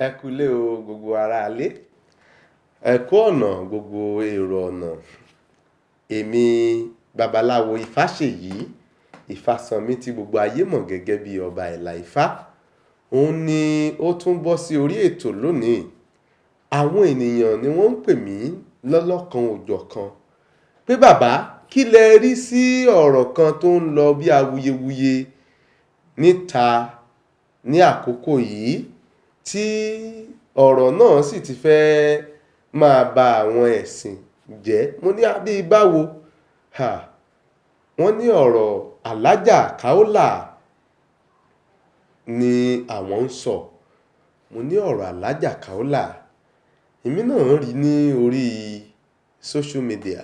Ẹ kú ilé o, gbogbo ará ilé. Ẹ kú ọ̀nà, gbogbo èrò ọ̀nà. Èmi babaláwo Ifáṣèyí Ifásánmi tí gbogbo ayé mọ̀ gẹ́gẹ́ bí Ọba Ìlà Ifá. Òun ni ó tún bọ́ sí orí ètò lónìí. Àwọn ènìyàn ni wọ́n ń pè mí lọ́lọ́kan òjọ̀kan pé bàbá, kí lẹ rí sí ọ̀rọ̀ kan tó ń lọ bí awuyewuye níta ní àkókò yìí, tí ọ̀rọ̀ náà sì ti fẹ́ máa ba àwọn ẹ̀sìn jẹ́? Mo ní àbí báwo? Ha! Wọ́n ní ọ̀rọ̀ Alhaja Kaola ni àwọn ń sọ. Mo ní ọ̀rọ̀ Alhaja Kaola. Èmi náà rí ní orí social media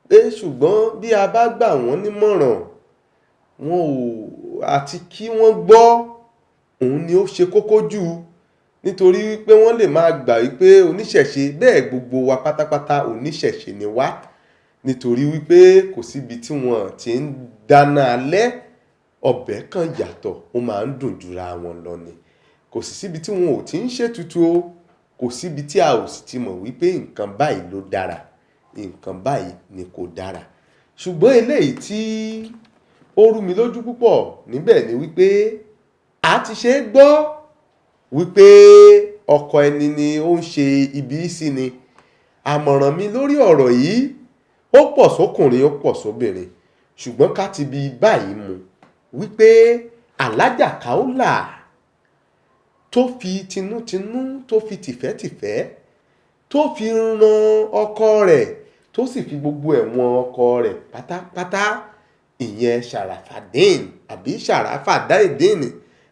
pé ṣùgbọ́n bí a bá gbà wọ́n nímọ̀ràn, wọn ò àti kí wọ́n gbọ́, òun ni ó ṣe kókó jù, nítorí wípé wọ́n lè máa gbà wípé oníṣẹ̀ṣe bẹ́ẹ̀, gbogbo wa pátápátá oníṣẹ̀ṣe ni wá, nítorí wípé kò síbi tí wọ́n ti ń dáná alẹ́, ọbẹ̀ kan yàtọ̀, ó máa ń dùn jura wọn lọ ni. Kò sì síbi tí wọn ò ti ń ṣètùtù o. Kò síbi tí a ò sì ti mọ̀ wípé nǹkan báyìí ló dára, nǹkan báyìí ni kò dára. Ṣùgbọ́n eléyìí tí ó rú mi lójú púpọ̀ níbẹ̀ ni wípé a ti ṣe é gbọ́ wípé ọkọ ẹni ni ó ń ṣe ibi sí ni. Àmọ̀ràn mi lórí ọ̀rọ̀ yìí, ó pọ̀ sókùnrin, ó pọ̀ sóbìnrin, ṣùgbọ́n ká ti bi báyìí mu wípé Alhaja Kaola tó fi tinútinú, tó fi tìfẹ́tìfẹ́, tó fi ran ọkọ rẹ̀, tó sì fi gbogbo ẹ̀wọ̀n ọkọ rẹ̀ pátápátá, ìyẹn Sharafadeen àbí Sharafadeen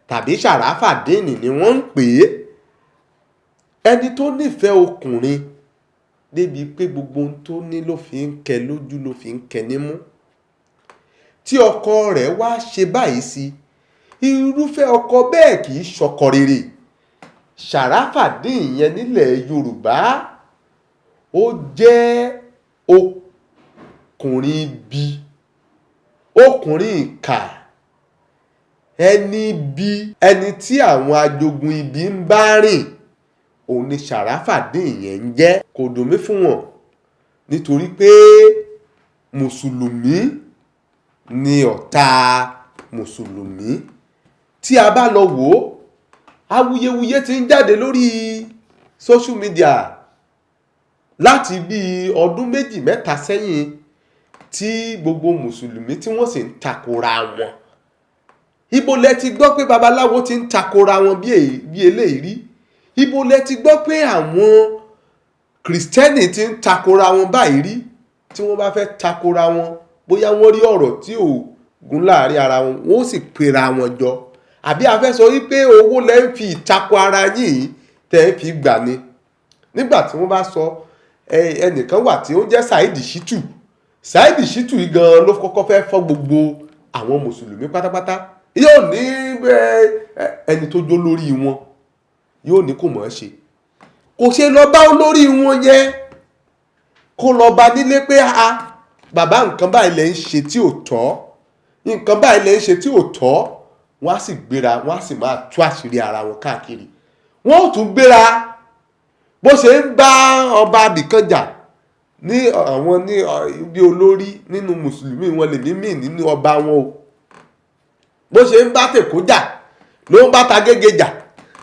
tàbí Sharafadeen ni wọ́n ń pè é, ẹni tó nífẹ̀ẹ́ ọkùnrin débi pé gbogbo ohun tó ní ló fi ń kẹ lójú, ló fi ń kẹ nímú, tí ọkọ rẹ̀ wá ṣe báyìí sí, irúfẹ́ ọkọ bẹ́ẹ̀ kì í ṣọkọ rere. Sharafadeen yẹn nílẹ̀ Yorùbá, ó jẹ́ ọkùnrin ibi, ọkùnrin ìkà, ẹni bí ẹni tí àwọn ajogun ibi ń bá rìn, òun ni Sharafadeen yẹn ń jẹ́. Kò dùn mí fún wọn, nítorí pé mùsùlùmí ni ọ̀tá mùsùlùmí. Tí a bá lọ wò ó, awuyewuye ti ń jáde lórí social media láti bí ọdún 2, 3 sẹ́yìn, tí gbogbo mùsùlùmí tí wọ́n sì ń takora wọn. Ibo lẹ ti gbọ́ pé babaláwo ti ń takora wọn bí eléyìí rí? Ibo lẹ ti gbọ́ pé àwọn kìrìsìtẹ́nì ti ń takora wọn báyìí rí? Tí wọ́n bá fẹ́ takora wọn, bóyá wọ́n rí ọ̀rọ̀ tí ò gún láàrin ara wọn, wọ́n ó sì pera wọn jọ. Àbí a fẹ́ sọ wípé owó lẹ ń fi ìtako ara yín tẹ́ ń fi gbà ni? Nígbà tí wọ́n bá sọ, ẹnìkan wà tí ó jẹ́ Saheed Shittu. Saheed Shittu yìí gan ló kọ́kọ́ fẹ́ fọ́ gbogbo àwọn mùsùlùmí pátápátá. Yóò ní ẹni tó jó lórí wọn, yóò ní kò mọ̀ ọ́ ṣe, kò ṣe lọ bá olórí wọn yẹn, kó lọ bá nílé pé a bàbá, nǹkan báyìí lẹ ń ṣe tí ò tọ́, nǹkan báyìí lẹ ń ṣe tí ò tọ́. Wọ́n á sì gbéra, wọ́n á sì máa tú àṣírí ara wọn káàkiri. Wọ́n ò tún gbéra bó ṣe ń bá ọba abìkan jà ní àwọn ní bí olórí nínú mùsùlùmí wọn lè mímì nínú ọba wọn o. Bó ṣe ń bá tèkó jà, ló ń bá tagége jà,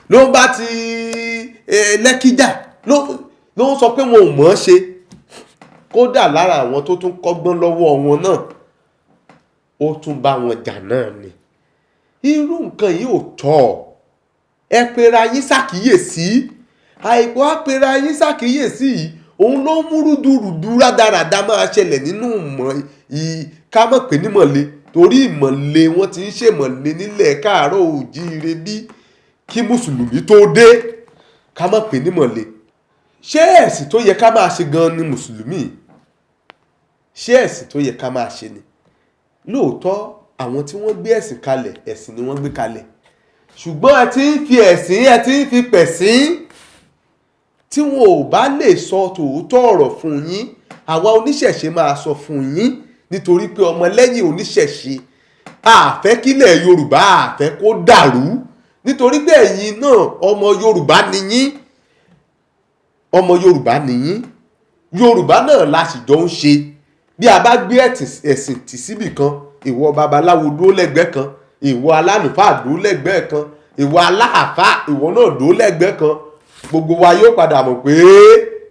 ló ń bá ti Lẹ́kí jà, ló ń sọ pé wọn ò mọ̀ ọ́n ṣe. Kódà lára àwọn tó tún kọ́gbọ́n lọ́wọ́ wọn náà, ó tún bá wọn jà náà ni. Irú nǹkan yìí ò tọ́. Ẹ pera yín ṣàkíyèsí. Àìkú á pera yín ṣàkíyèsí yìí, òun ló ń mú rúdurùdu rádaràda máa ṣẹlẹ̀ nínú ìmọ̀ yìí. Ká mọ̀ pé nímọ̀le, torí ìmọ̀le wọ́n ti ń ṣèmọ̀le nílẹ̀ káàárọ̀ òjíire bí kí mùsùlùmí tó dé. Ká mọ̀ pé nímọ̀le, ṣé ẹ̀sìn tó yẹ ká máa ṣe gan ni mùsùlùmí? Ṣé ẹ̀sìn tó yẹ ká máa ṣe ni? Lóòótọ́, àwọn tí wọ́n gbé ẹ̀sìn kalẹ̀, ẹ̀sìn ni wọ́n gbé kalẹ̀, ṣùgbọ́n ẹ ti ń fi ẹ̀sìn, ẹ ti ń fi pẹ̀sìn. Tí wọn ò bá lè sọ tòótọ́ ọ̀rọ̀ fún yín, àwa oníṣẹ̀ṣe máa sọ fún yín, nítorí pé ọmọlẹ́yìn oníṣẹ̀ṣe, a fẹ́ kílẹ̀ Yorùbá, a fẹ́ kó dàrú. Nítorí pé ẹ̀yin náà, ọmọ Yorùbá ni yín, ọmọ Yorùbá ni yín. Yorùbá náà la sì jọ ń ṣe. Bí a bá gbé ẹ̀sìn tì síbì kan, ìwọ babaláwo dúró lẹ́gbẹ̀ẹ́ kan, ìwọ alálùfáà dúró lẹ́gbẹ̀ẹ́ kan, ìwọ aláàfáà, ìwọ náà dúró lẹ́gbẹ̀ẹ́ kan, gbogbo wa yóò padà mọ̀ pé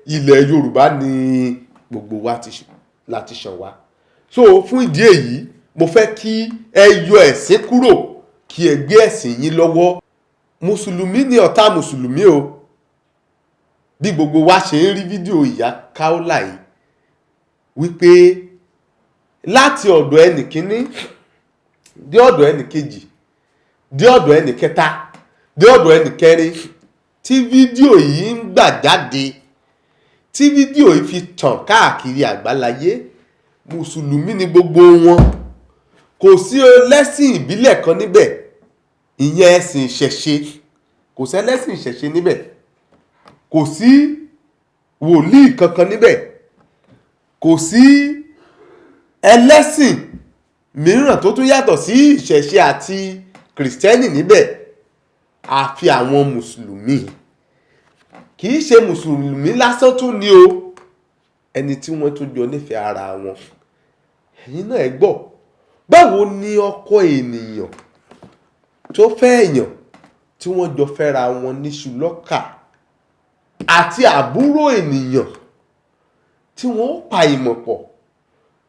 ilẹ̀ Yorùbá ni gbogbo wa láti ṣàn wá. So fún ìdí èyí, mo fẹ́ kí ẹ yọ ẹ̀sìn kúrò, kí ẹ gbé ẹ̀sìn yín lọ́wọ́. Mùsùlùmí ni ọ̀tá mùsùlùmí o. Bí gbogbo wa ṣe ń rí fídíò ìyá Kaola yìí, wípé láti ọ̀dọ̀ ẹnì kíní dé ọ̀dọ̀ ẹnì kejì dé ọ̀dọ̀ ẹnì kẹta dé ọ̀dọ̀ ẹnì kẹrin tí fídíò yìí ń gbà jáde, tí fídíò yìí fi tàn káàkiri àgbáláyé, mùsùlùmí ni gbogbo wọn. Kò sí ẹlẹ́sìn ìbílẹ̀ kan níbẹ̀, ìyẹn ẹ̀sìn ìṣẹ̀ṣe. Kò sí ẹlẹ́sìn ìṣẹ̀ṣe níbẹ̀, kò sí wòlíì kankan níbẹ̀, kò sí ẹlẹ́sìn mìíràn tó tún yàtọ̀ sí ìṣẹ̀ṣe àti kìrìsìtẹ́nì níbẹ̀, àfi àwọn mùsùlùmí. Kì í ṣe mùsùlùmí lásán tún ni o, ẹni tí wọ́n tún jọ nífẹ̀ẹ́ ara wọn. Ẹ̀yin náà ẹ gbọ́, báwo ni ọkọ ènìyàn tó fẹ́ èèyàn tí wọ́n jọ fẹ́ra wọn níṣu lọ́kà àti àbúrò ènìyàn tí wọ́n ó pa ìmọ̀ pọ̀,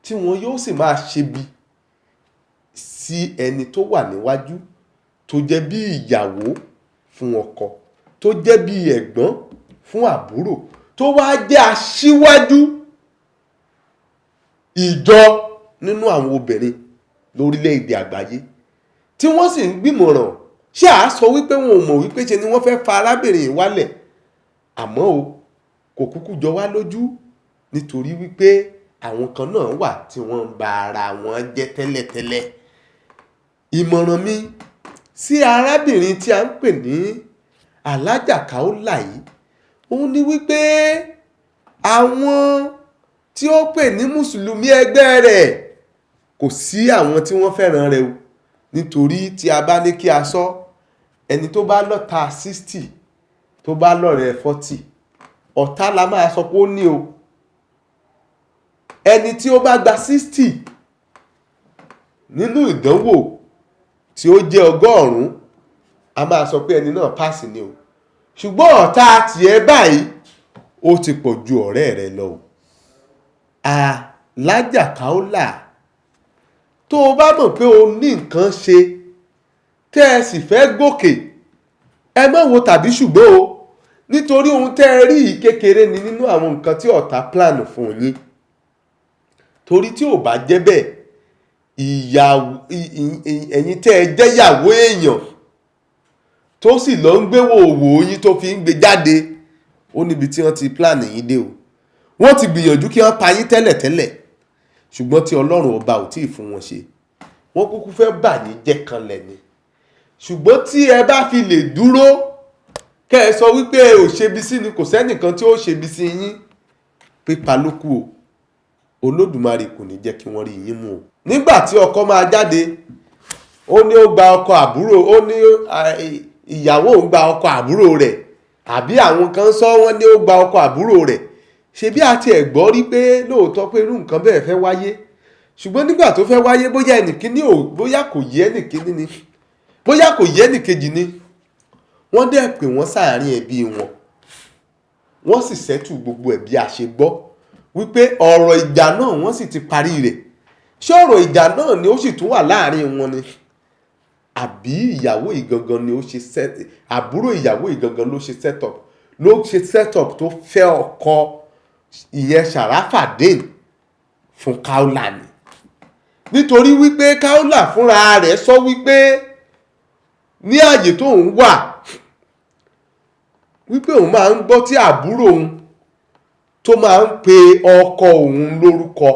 tí wọ́n yóò sì máa ṣebi sí ẹni tó wà níwájú, tó jẹ́ bí ìyàwó fún ọkọ, tó jẹ́ bí ẹ̀gbọ́n fún àbúrò, tó wá jẹ́ aṣíwájú ìjọ nínú àwọn obìnrin lórílẹ̀‐èdè àgbáyé, tí wọ́n sì ń gbìmọ̀ràn? Ṣé àá sọ wípé wọn ò mọ̀ wípé ṣe ni wọ́n fẹ́ fa arábìnrin yìí wálẹ̀? Àmọ́ o, kò kúkú jọ wá lójú, nítorí wípé àwọn kan náà wà tí wọ́n ń ba ara wọn jẹ́ tẹ́lẹ̀tẹ́lẹ̀. Ìmọ̀ràn mi sí arábìnrin tí a ń pè ní Alhaja Kaola yìí, òun ni wípé àwọn tí ó pè ní mùsùlùmí ẹgbẹ́ rẹ̀, kò sí àwọn tí wọ́n fẹ́ràn rẹ̀ o. Nítorí tí a bá ní kí a sọ, ẹni tó bá lọ́ta 60, tó bá lọ́rẹ̀ẹ́ 40, ọ̀tá la máa sọ pé ó ní o. Ẹni tí ó bá gba 60 nínú ìdánwò tí ó jẹ́ 100, a máa sọ pé ẹni náà pass ni o. Ṣùgbọ́n ọ̀tá tiẹ̀ báyìí, ó ti pọ̀ ju ọ̀rẹ́ rẹ lọ o. Alhaja Kaola, tó o bá mọ̀ pé o ní nǹkan ṣe tẹ́ ẹ sì fẹ́ gòkè, ẹ má wo tàbí ṣùgbọ́n o, nítorí ohun tẹ́ ẹ rí yìí kékeré ni nínú àwọn nǹkan tí ọ̀tá plan fún yín. Torí tí ò bá jẹ́ bẹ́ẹ̀, ìyàwó ẹ̀yin tẹ́ ẹ jẹ́ ìyàwó èèyàn tó sì lọ ń gbé wòwò yín tó fi ń gbé jáde, ó níbi tí wọ́n ti plan yín dé o. Wọ́n ti gbìyànjú kí wọ́n pa yín tẹ́lẹ̀tẹ́lẹ̀, ṣùgbọ́n tí Ọlọ́run Ọba ò tí ì fún wọn ṣe, wọ́n kúkú fẹ́ bà yín jẹ́ kanlẹ̀ ni. Ṣùgbọ́n tí ẹ bá fi lè dúró, kẹ́ ẹ sọ wípé ẹ ò ṣebi sí ni, kò sẹ́nìkan tí ó ṣebi sí yín, pípa ló kù o. Olódùmarè kò ní jẹ́ kí wọ́n rí yín mú o. Nígbà tí ọkọ máa jáde, ó ní ó gba ọkọ àbúrò, ó ní ìyàwó òun gba ọkọ àbúrò rẹ̀, àbí àwọn kan sọ wọ́n ní ó gba ọkọ àbúrò rẹ̀. Ṣebí a ti ẹ̀ gbọ́ rí pé lóòótọ́ pé irú nǹkan bẹ́ẹ̀ fẹ́ wáyé, ṣùgbọ́n nígbà tó fẹ́ wáyé, bóyá ẹnìkíní ò, bóyá kò yé ẹnìkíní ni, bóyá kò yé ẹnìkejì ni, wọ́n dẹ̀ pè wọ́n sáàárín ẹbí wọn, wọ́n sì settle gbogbo ẹ̀. Bí a ṣe gbọ́ wípé ọ̀rọ̀ ìjà náà, wọ́n sì ti parí rẹ̀. Ṣé ọ̀rọ̀ ìjà náà ni ó sì tún wà láàárín wọn ni, àbí ìyàwó ìgangan ni ó ṣe set, àbúrò ìyàwó ìgangan ló ṣe set up tó fẹ́ ọkọ ìyẹn Sharafadeen fún Kaola ni? Nítorí wípé Kaola fúnra rẹ̀ sọ wípé ní ààyè tóun wà, wípé òun máa ń gbọ́ tí àbúrò òun tó máa ń pe ọkọ òun lórúkọ,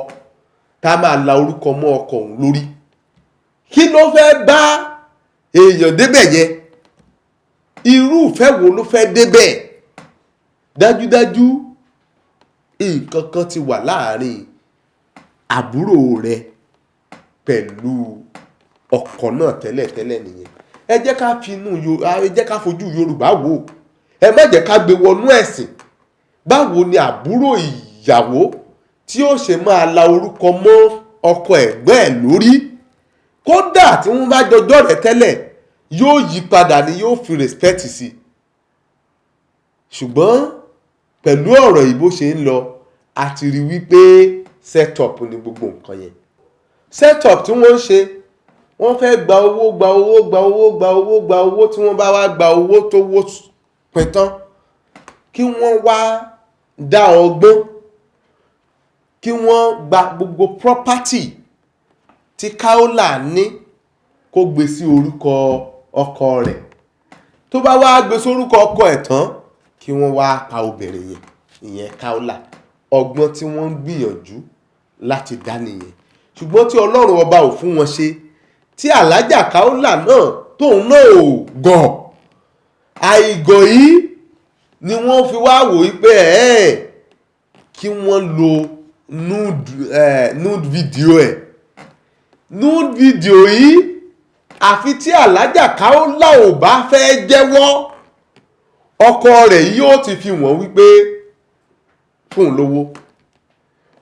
tá máa la orúkọ mọ́ ọkọ òun lórí. Kí ló fẹ́ bá èèyàn débẹ̀ yẹn? Irú ìfẹ́ wo ló fẹ́ débẹ̀? Dájúdájú, nǹkan kan ti wà láàrin àbúrò rẹ̀ pẹ̀lú ọkọ náà tẹ́lẹ̀tẹ́lẹ̀ nìyẹn. Ẹ jẹ́ ká fi inú, ẹ jẹ́ ká fojú Yorùbá wò, ẹ má jẹ́ ká gbé wọnú ẹ̀sìn. Báwo ni àbúrò ìyàwó tí ó ṣe máa la orúkọ mọ́ ọkọ ẹ̀gbọ́n ẹ̀ lórí? Kódà tí wọ́n bá jọjọ́ rẹ̀ tẹ́lẹ̀, yóò yí padà ni, yóò fi respect sí. Ṣùgbọ́n pẹ̀lú ọ̀rọ̀ yìí bó ṣe ń lọ, a ti rí wípé set up ni gbogbo nǹkan yẹn. Set up tí wọ́n ń ṣe, wọ́n fẹ́ gba owó, gba owó, gba owó, gba owó, gba owó. Tí wọ́n bá wá gba owó tó wó pin tán, kí wọ́n wá dá ọgbọ́n kí wọ́n gba gbogbo property tí Kaola ní, kó gbé sí orúkọ ọkọ rẹ̀. Tó bá wá gbé sórúkọ ọkọ ẹ̀ tán, kí wọ́n wá pa obìnrin yẹn, ìyẹn Kaola. Ọgbọ́n tí wọ́n ń gbìyànjú láti dá nìyẹn, ṣùgbọ́n tí Ọlọ́run Ọba ò fún wọn ṣe, tí Alájà Kaola náà tóun náà ò gọ̀. Àìgọ̀ yìí ni wọ́n fi wá wò wípé ẹ̀ kí wọ́n lo nude video ẹ̀. Nude video yìí, àfi tí Alájà Kaola ò bá fẹ́ jẹ́wọ́, ọkọ rẹ̀ yóò ti fi wọ́n wípé fún un lówó.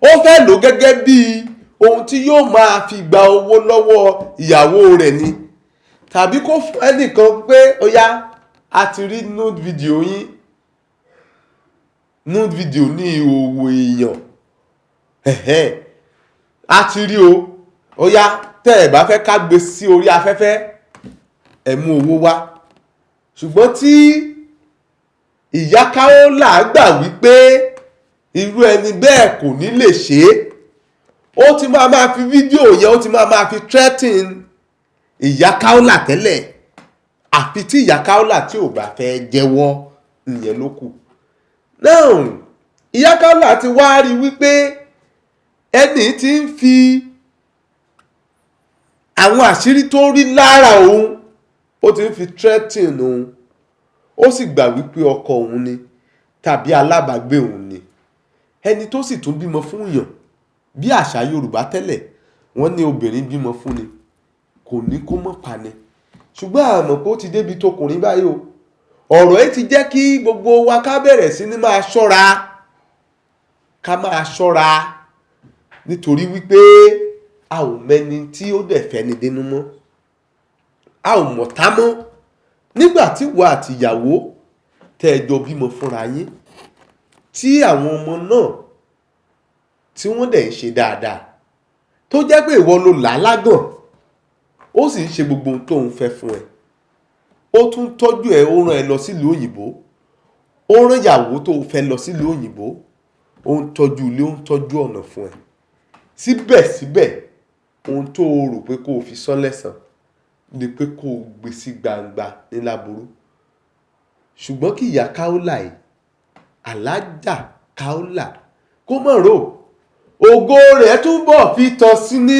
Ó fẹ́ lò gẹ́gẹ́ bí ohun tí yóò máa fi gba owó lọ́wọ́ ìyàwó rẹ̀ ni, tàbí kó fún ẹnìkan pé ó yá, a ti rí nude video yín. Nude video ní ìhòòhò èèyàn, ẹ̀hẹ́n, a ti rí o. Ó yá, tẹ́ ẹ̀ bá fẹ́ ká gbé sí orí afẹ́fẹ́, ẹ̀ mú owó wá. Ṣùgbọ́n tí ìyá Kaola gbà wípé irú ẹni bẹ́ẹ̀ kò ní lè ṣe é, ó ti máa máa fi fídíò yẹn, ó ti máa máa fi threaten ìyá Kaola tẹ́lẹ̀. Àfi tí ìyá Kaola tí ò bá fẹ́ jẹ́wọ́, ìyẹn ló kù. Now, ìyá Kaola ti wá rí wípé ẹni tí ń fi àwọn àṣírí tó rí lára òun, ó ti ń fi threaten òun. Ó sì gbà wípé ọkọ òun ni tàbí alábàágbé òun ni, ẹni tó sì tún bímọ fún yàn. Bí àṣà Yorùbá tẹ́lẹ̀, wọ́n ní obìnrin bímọ fún ni, kò ní kó mọ̀ pa ni. Ṣùgbọ́n àmọ́ pé ó ti débi tọkùnrin báyìí o. Ọ̀rọ̀ yìí ti jẹ́ kí gbogbo wa ká bẹ̀rẹ̀ sí ní máa ṣọ́ra, ká máa ṣọ́ra, nítorí wípé a ò mẹni tí ó dẹ̀ fẹ́ni dénú mọ́, a ò mọ̀ tá mọ́. Nígbà tí ìwọ àti ìyàwó tẹ́ ẹ jọ bímọ fúnra yín, tí àwọn ọmọ náà tí wọ́n dẹ̀ ń ṣe dáadáa, tó jẹ́ pé ìwọ ló là á lágàn, ó sì ń ṣe gbogbo ohun tó ń fẹ́ fún ẹ, ó tún tọ́jú ẹ, ó rán ẹ lọ sílùú òyìnbó, ó rán ìyàwó tó fẹ́ lọ sílùú òyìnbó, ó ń tọ́jú ilé, ó ń tọ́jú ọ̀nà fún ẹ. Síbẹ̀síbẹ̀, ohun tó o rò pé kó o fi san lẹ́san ni pé kó o gbé sí gbangba ní láburú. Ṣùgbọ́n kí ìyá Kaola yìí, Alájà Kaola, kó mọ̀ rò ògo rẹ̀ túbọ̀ fi tàn sí ní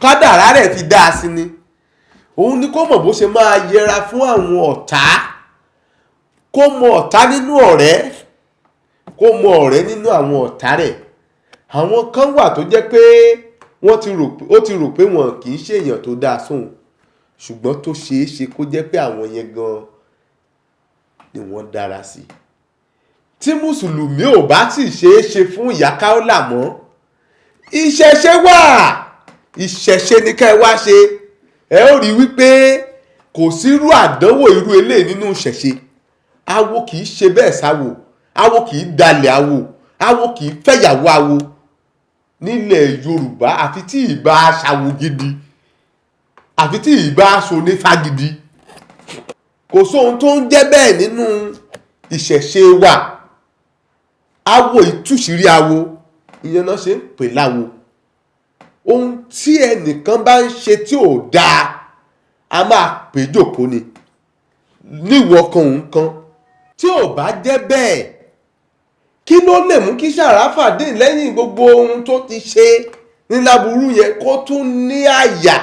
kádàrá rẹ̀ fi dá a sí ni. Òun ni kó mọ̀ bó ṣe máa yẹra fún àwọn ọ̀tá, kó mọ ọ̀tá nínú ọ̀rẹ́, kó mọ ọ̀rẹ́ nínú àwọn ọ̀tá rẹ̀. Àwọn kan wà tó jẹ́ pé wọ́n ti rò, ó ti rò pé wọn kì í ṣèèyàn tó dáa sóun, ṣùgbọ́n tó ṣeé ṣe kó jẹ́ pé àwọn yẹn gan ni wọ́n dára sí. Tí mùsùlùmí ò bá sì ṣeé ṣe fún ìyá Kaola mọ́, ìṣẹ̀ṣe wà. Ìṣẹ̀ṣe ni ká ẹ wá ṣe. Ẹ ó rí wípé kò sírú àdánwò irú eléyìí nínú ìṣẹ̀ṣe. Awo kì í ṣe bẹ́ẹ̀ sáwo, awo kì í dalẹ̀ awo, awo kì í fẹ́yàwó awo nílẹ̀ Yorùbá, àfi tí ìbá aṣàwò gidi, àfi tí ìbá aṣọ onífá gidi. Kò sóhun tó ń jẹ́ bẹ́ẹ̀ nínú ìṣẹ̀ṣe wa. Awo ìtúṣìírí awo, ìyẹn náà ṣe ń pè láwo. Ohun tí ẹnìkan bá ń ṣe tí ò dáa, a máa pè jòkó ni níwọ̀ kan òun kan. Tí ò bá jẹ́ bẹ́ẹ̀, kí ló lè mú kí Sharafadeen, lẹ́yìn gbogbo ohun tó ti ṣe ní láburú yẹn, kó tún ní àyà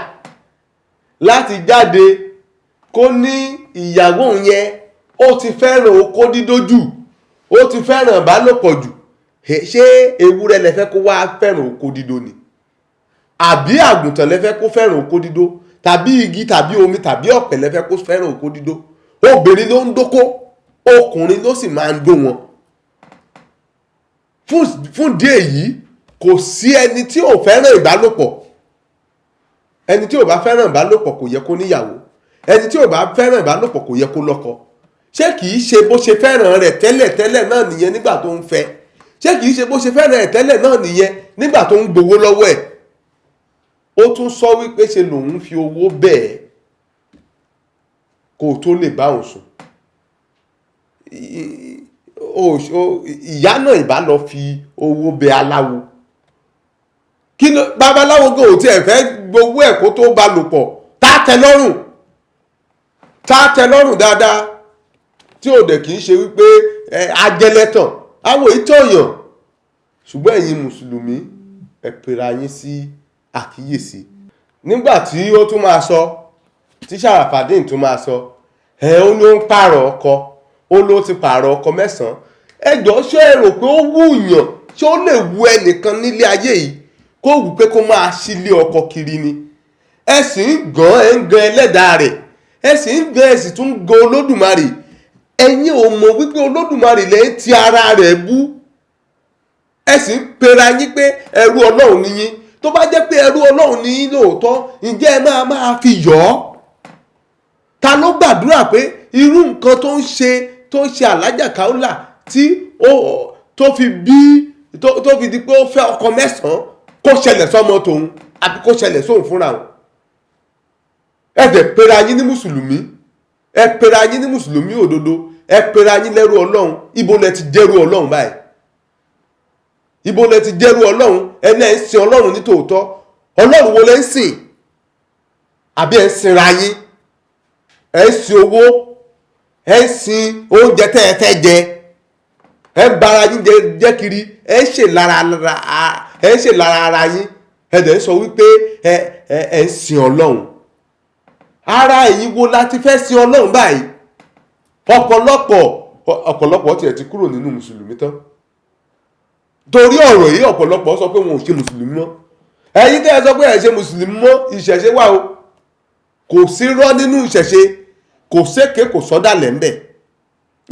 láti jáde kó ní ìyàwó yẹn ó ti fẹ́ràn okó dídójú, ó ti fẹ́ràn ìbálòpọ̀ jù? Ṣé ewúrẹ́ lẹ fẹ́ kó wá fẹ́ràn okó dídó ni, àbí àgùntàn lẹ fẹ́ kó fẹ́ràn okó dídó? Tàbí igi tàbí omi tàbí ọ̀pẹ̀ lẹ fẹ́ kó fẹ́ràn okó dídó? Obìnrin ló ń dóko, ọkùnrin ló sì máa ń dó wọn. Fún díẹ̀ yìí, kò sí ẹni tí ò fẹ́ràn ìbálòpọ̀. Ẹni tí ò bá fẹ́ràn ìbálòpọ̀ kò yẹ kó níyàwó. Ẹni tí ò bá fẹ́ràn ìbálòpọ̀ kò yẹ kó lọ́kọ. Ṣé kìí ṣe bó ṣe fẹ́ràn rẹ̀ tẹ́lẹ̀ tẹ́lẹ̀ náà nìyẹn nígbà tó ń fẹ́? Ṣé kìí ṣe bó ṣe fẹ́ràn rẹ̀ tẹ́lẹ̀ náà nìyẹn nígbà tó ń gbowó lọ́wọ́ ẹ̀? Ó tún sọ wípé ṣe lòun fi owó bẹ́ẹ̀ kó tó lè bá òun sùn. Ìyá náà ìbá lọ fi owó bẹ aláwo. Kí ló babaláwo gan ò tiẹ̀ fẹ́ gbowó ẹ̀ kó tó bá lò pọ̀, tá a tẹ́ lọ́rùn, tá a tẹ́ lọ́rùn dáadáa, tí ò dẹ̀ kì í ṣe wípé ajẹlẹ́tàn àwọn ìtọ̀yàn. Ṣùgbọ́n ẹ̀yin mùsùlùmí, ẹ pera yín sí àkíyèsí. Nígbà tí ó tún máa sọ, tí Sharafadeen tún máa sọ ẹ, ó ní ó ń pààrọ̀ ọkọ, ó ló ti pààrọ̀ ọkọ 9. Ẹ jọ̀ọ́, ṣé ẹ rò pé ó wúyàn? Ṣé ó lè wu ẹnìkan nílé ayé yìí kó wù pé kó máa sílé ọkọ kiri ni? Ẹ sì ń gan, ẹ ń gan ẹlẹ́dàá rẹ̀, ẹ sì ń gan, ẹ sì tún gan Olódùmarè. Ẹ̀yin ò mọ̀ wípé Olódùmarè lẹ́ ń ti ara rẹ̀ bú. Ẹ sì ń pera yín pé ẹrú Ọlọ́run ni yín. Tó bá jẹ́ pé ẹrú Ọlọ́run ni yín lóòótọ́, ǹjẹ́ ẹ máa fi yọ̀ ọ́? Ta ló gbàdúrà pé irú nǹkan tó ń ṣe Alájà Kaola tí ó tó fi bí tó fi di pé ó fẹ́ ọkọ 9 kó ṣẹlẹ̀ sọ́mọ tòun àbí kó ṣẹlẹ̀ sóun fúnra òun? Ẹ dẹ̀ pera yín ní mùsùlùmí, ẹ pera yín ní mùsùlùmí òdodo, ẹ pera yín lẹ́rú Ọlọ́run. Ibo lẹ ti jẹ́rú Ọlọ́run báyìí? Ibo lẹ ti jẹ́rú Ọlọ́run? Ẹni ẹ̀ ń sin Ọlọ́run ní tòótọ́, Ọlọ́run wo lẹ ń sìn? Àbí ẹ̀ ń sinra yín? Ẹ̀ ń sin owó, ẹ̀ ń sin oúnjẹ tẹ́ ẹ fẹ́ jẹ, ẹ̀ ń bara yín jẹ́ kiri, ẹ̀ ń ṣe lára ara yín. Ẹ̀ dẹ̀ ń sọ wípé ẹ ń sin Ọlọ́run. Ara ẹ̀yin wo la ti fẹ́ sin Ọlọ́run báyìí? Ọ̀pọ̀lọpọ̀ tiẹ̀ ti kúrò nínú mùsùlùmí tán torí ọ̀rọ̀ yìí. Ọ̀pọ̀lọpọ̀ sọ pé wọn ò ṣe mùsùlùmí mọ́. Ẹ̀yin tẹ́ ẹ sọ pé ẹ ṣe mùsùlùmí mọ́, ìṣẹ̀ṣe wà o. Kò sí rọ́ nínú ìṣẹ̀ṣe, kò sékè, kò sọ́dàlẹ̀ ńbẹ̀.